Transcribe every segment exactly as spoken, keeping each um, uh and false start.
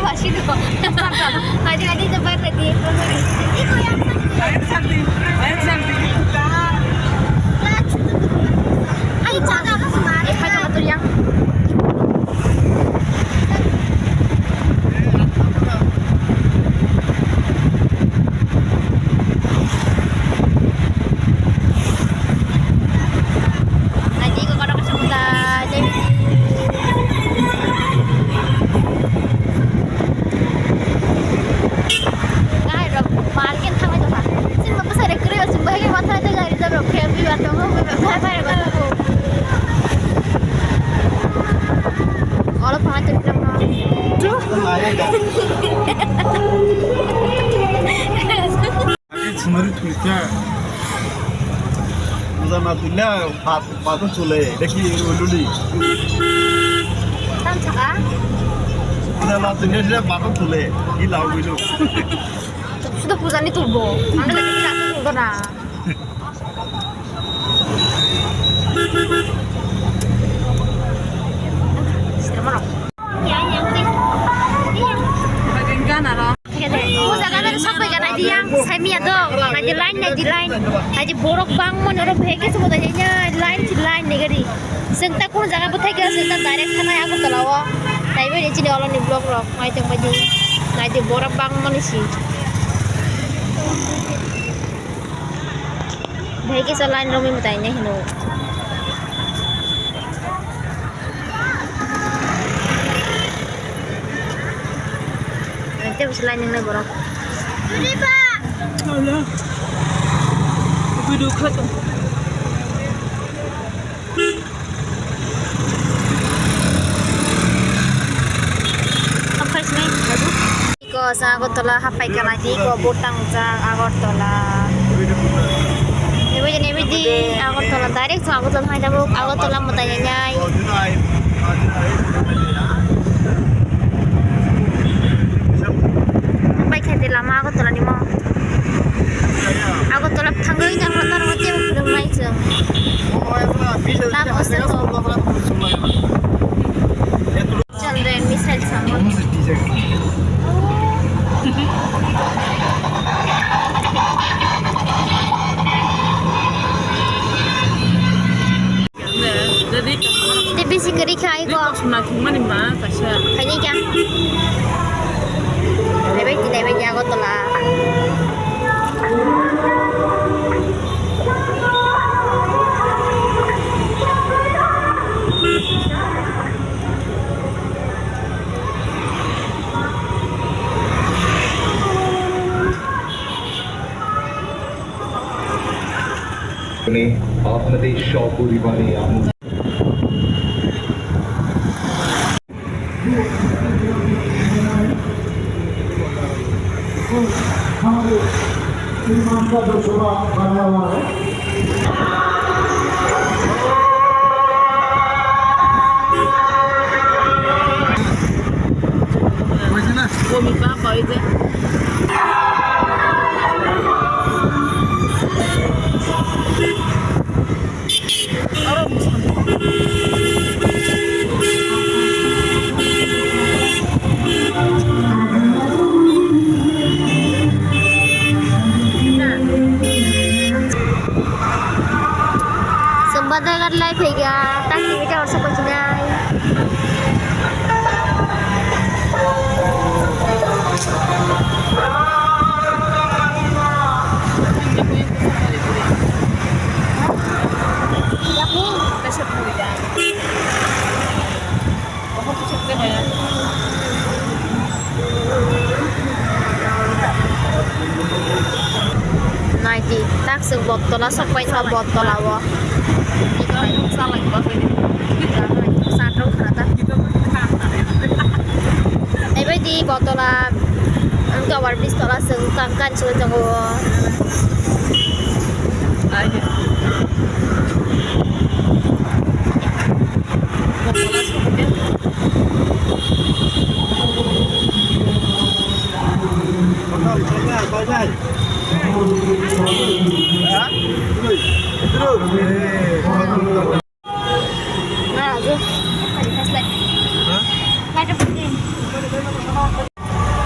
Hadi, hadi, tebar lagi. Ayo, sana, sana. Ayo, sana, sana. Nadi ko kono kasa puta, jadi. Ngai rok, market thangai tongkha. Sing ma bwsai rek kwrwi o, sing bahai ma thangai tongkha, reserve rok khe, bibar tongo, bibar bahai bahai rok tongo. Olo thangai tongkha. Agi chumari thwikha. Puja na tunya, pat, pat chule, deki ululi. Tam chaka? Puja na tunya, dia pat chule, gila uilu. Sudah puja ni turbo. Anda lagi tidak turbo na. Sirma rok. Puja gana sok pai gana di yang, sai miya do, nai di line, nai di line, nai di borok bang mon oro bhege se bodai nya line si line ni gari. Sengta kun jaga bo thai kira sengta direct thanai Agartala o. Nai bai ni chini olo ni vlog rok, nai tong bai di, nai di borok bang mon si. Bhai kisa line romwi mwtai hinwi hino. Tei bwswk line wngnai borok. Hello. Video khatung. Iko sa Agartala hapai kana di ko botang sa Agartala. Nebeji nebeji Agartala direct sa Agartala hai jabo Agartala mwtai nyai. Pai khete lama Agartala ni mo. Agartala thangwi nang nang tei phunuk nai chwng. Tam hostel ko. Chal re, missile samung. Tei bisi kwrwi kha ai ko. Suna thwngmani ma kaisa. Khaini kya? Naibai di, naibai di Agartala. আপনাদের সপরিবারে আমি Bumi bapa oide. Sumba dagar lai phaiga, tak simi ta orsa kochinai. Naidi, tak chwng Bottola sok pai kha, Bottola o. Naibadi Bottola, ang tower bis tola chwng kang kan chwng tongo.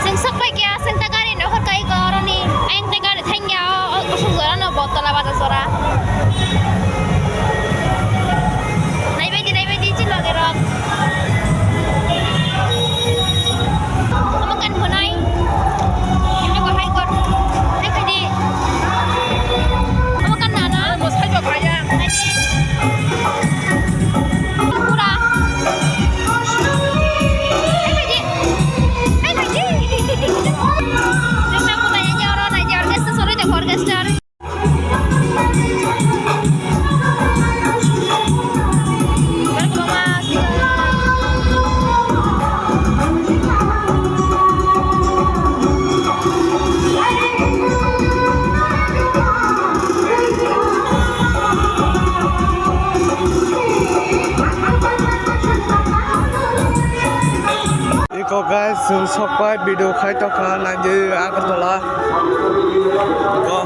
Chwng sok pai kha, chwng ta gari nohor kai ko oroni. Ayang ta gari thangya o, o kusum jora no Bottola bajar jora. Naibaidi, naibaidi, chini loge rok. Omo kan hwnwi. Ini ko hai kor. Hai khaidi. Omo kan nana. Mo sai ba phaya. Pura. Hai khaidi. Hai khaidi. Chwng ta mutai nai oro nai orchestra sori de orchestra. Iko guys, chwng sokpai video khai tongkha, naidi Agartala. Go.